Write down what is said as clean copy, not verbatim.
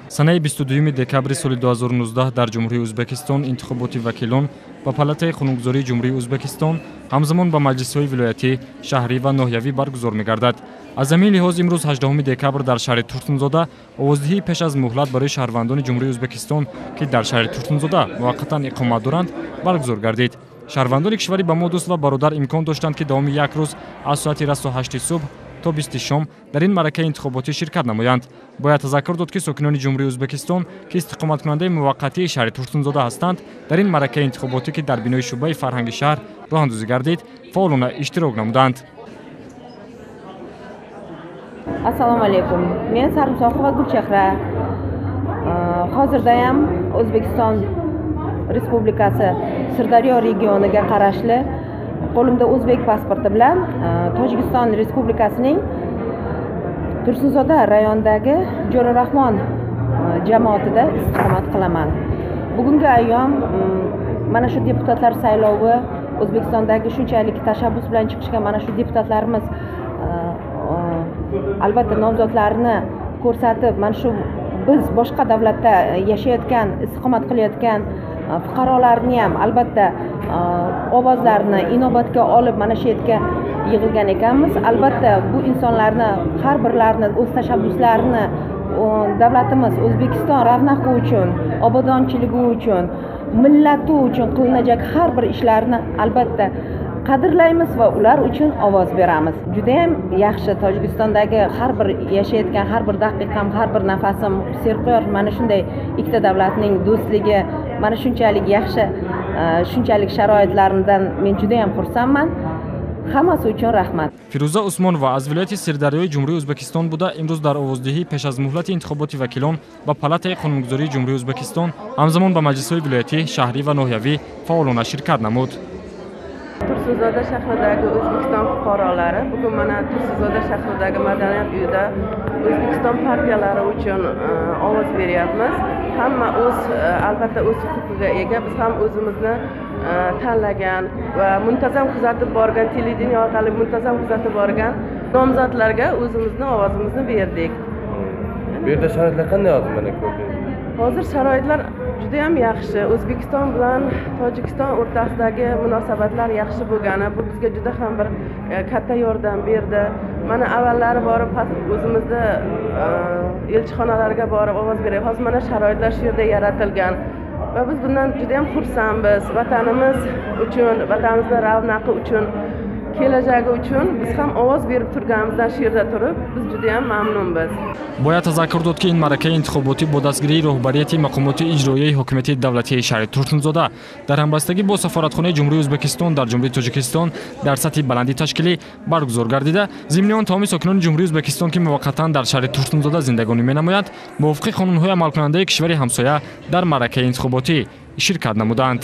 Санаи 22 декабри соли 2019 дар Ҷумҳурии Ӯзбекистон интихоботи вакилон ба Палатаи қонунгузории Ҷумҳурии Ӯзбекистон ҳамзамон ба маҷлисҳои вилоятӣ, шаҳрӣ ва ноҳиявӣ баргузор мегардад. Аз ҳамин лиҳоз имрӯз 18 декабр дар шаҳри Турсунзода овоздиҳии пеш аз муҳлат барои шаҳрвандони Ҷумҳурии Ӯзбекистон, ки дар шаҳри Турсунзода муваққатан иқомат доранд, баргузор гардид. Шаҳрвандони кишвари ба мо дӯст ва бародар имкон доштанд, ки давоми як рӯз аз соати расо 8 субҳ то 20 шом дар ин маъракаи интихоботӣ ширкат намоянд. Бояд тазаккур дод, ки сокинони Ҷумҳурии Ӯзбекистон, ки истиқоматкунандаи муваққатии шаҳри Турсунзода ҳастанд, дар ин маъракаи интихоботӣ, ки дар бинои шӯъбаи фарҳанги шаҳр роҳандозӣ гардид, фаъолона иштирок намуданд. Assalomu alaykum. Men Sarimsoqova Gulchehra. Hozirda ham O'zbekiston Respublikasi Sirdaryo regioniga qarashli qo'limda o'zbek pasporti bilan Tojikiston Respublikasining Tursunzoda rayonidagi Jo'rarahmon jamoatida istiqomat qilaman. Bugungi ayyom mana shu deputatlar saylovi O'zbekistondagi shunchalik tashabbus bilan chiqishgan mana shu deputatlarimiz albatta nomzodlarni ko'rsatib, mana shu biz boshqa davlatda yashayotgan, istiqomat qilayotgan fuqarolarni ham albatta ovozlarini inobatga olib mana shu yerga yig'ilgan ekanmiz. Albatta bu insonlarni har birlarini o'z tashabbuslarini davlatimiz O'zbekiston ravnaqi uchun, obodonchiligi uchun, millati uchun qilinajak har bir ishlarni albatta qadrlaymiz va ular uchun ovoz beramiz. Juda ham yaxshi Tojikistondagi har bir yashayotgan har bir daqiqam, har bir nafasim serquyosh mana shunday ikkita davlatning do'stligi mana shunchalik yaxshi, shunchalik sharoitlaridan men juda ham xursandman. Hammasi uchun rahmat. Фирӯза Усмонова аз вилояти Сирдарёи Ҷумҳурии Ӯзбекистон буда, имрӯз дар овоздиҳӣ пеш аз муҳлати интихоботи вакилон ба Палатаи қонунгузории Ҷумҳурии Ӯзбекистон ҳамзамон ба маҷлисҳои вилоятӣ, шаҳрӣ ва ноҳиявӣ фаъолона ширкат намуд. Tursunzoda shahridagi O'zbekiston fuqarolari bugun mana Tursunzoda shahridagi madaniyat uyida O'zbekiston partiyalari uchun ovoz beryapmiz. Hamma o'z albatta o'z huquqiga ega. Biz ham o'zimizni tanlagan va muntazam kuzatib borgan, televideniye orqali muntazam kuzatib borgan nomzodlarga o'zimizni ovozimizni berdik. Bu yerda sharoitlar qanday hozir mana ko'rdingiz? Hozir sharoitlar juda ham yaxshi. O'zbekiston bilan Tojikiston o'rtasidagi munosabatlar yaxshi bo'lgani bu bizga juda ham bir katta yordam berdi. Mana avvallari borib o'zimizni elchixonalarga borib ovoz berdik. Hozir mana sharoitlar shu yerda yaratilgan va biz bundan juda ham xursandmiz. Vatanimiz uchun, vatanimizni ravnaqi uchun, kelajagi uchun biz ham ovoz berib turganimizdan shu yerda turib biz juda ham mamnunmiz. Бояд тазаккур дод, ки ин маъракаи интихоботӣ бо дастгирии роҳбарияти мақомоти иҷроияи ҳокимияти давлатии шаҳри Турсунзода дар ҳамбастагӣ бо сафоратхонаи Ҷумҳурии Ӯзбекистон дар Ҷумҳурии Тоҷикистон дар сатҳи баланди ташкилӣ баргузор гардида, зимни он тамоми сокинони Ҷумҳурии Ӯзбекистон, ки муваққатан дар шаҳри Турсунзода зиндагонӣ менамоянд, мувофиқи қонунҳои амалкунандаи кишвари ҳамсоя дар маъракаи интихоботӣ ширкат намуданд.